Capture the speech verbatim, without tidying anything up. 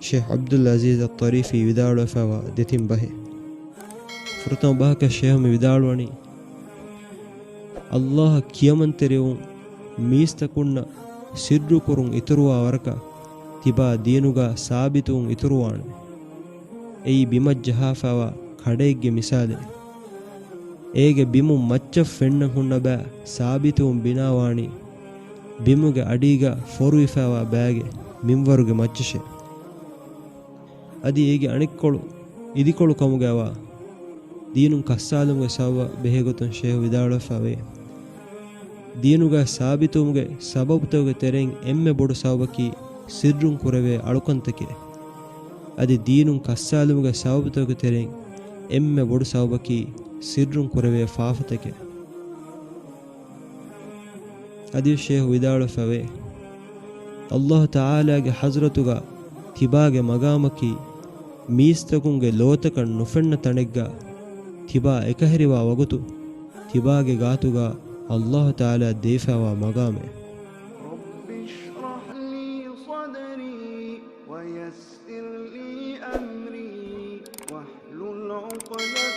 ޝޭޚް ޢަބްދުލް ޢަޒީޒް އައްޠަރީފީ ވިދާޅުވެފައިވާ ދެތިން ބަހެއް. ފުރަތަމަ ބަހަކަށް ޝޭޚް މި ވިދާޅުވަނީ، ﷲ އަށް ކިޔަމަންތެރިވުން، މީސްތަކުންނަށް ސިއްރުކުރުން އިތުރުވާ ވަރަކަށް ތިބާ ދީނުގަ ސާބިތުވުން އިތުރުވާނެ. އެއީ ބިމަށް ޖަހާފައިވާ ކަޑައެއްގެ މިސާލެއް. އޭގެ ބިމުން މައްޗަށް ފެންނަން ހުންނަ ބައި ސާބިތުވުން ބިނާވާނީ ބިމުގެ އަޑީގަ ފޮރުވިފައިވާ ބައިގެ މިންވަރުގެ މައްޗަށޭ. އަދި އޭގެ އަނެއްކޮޅު އިދިކޮޅު ކަމުގައިވާ ދީނުން ކައްސާލުމުގެ ސަބަބަށް ބެހޭގޮތުން ޝޭޚް ވިދާޅުވެފައިވޭ. ދީނުގަ ސާބިތުވުމުގެ ސަބަބުތަކުގެ ތެރެއިން އެންމެ ބޮޑު ސަބަބަކީ ސިއްރުން ކުރެވޭ އަޅުކަންތަކެއް. އަދި ދީނުން ކައްސާލުމުގެ ސަބަބުތަކުގެ ތެރެއިން އެންމެ ބޮޑު ސަބަބަކީ ސިއްރުން ކުރެވޭ ފާފަތަކެއް. އަދި ޝޭޚް ވިދާޅުވެފައިވޭ، ﷲ ތަޢާލާގެ ޙަޟްރަތުގަ ތިބާގެ މަގާމަކީ މީސްތަކުންގެ ލޯތަކަށް ނުފެންނަ ތަނެއްގަ ތިބާ އެކަހެރިވާ ވަގުތު ތިބާގެ ގާތުގަ ﷲ ތަޢާލާ ދީފައިވާ މަގާމެއް. رب اشرح لي صدري ويسر لي أمري واحلل عقدة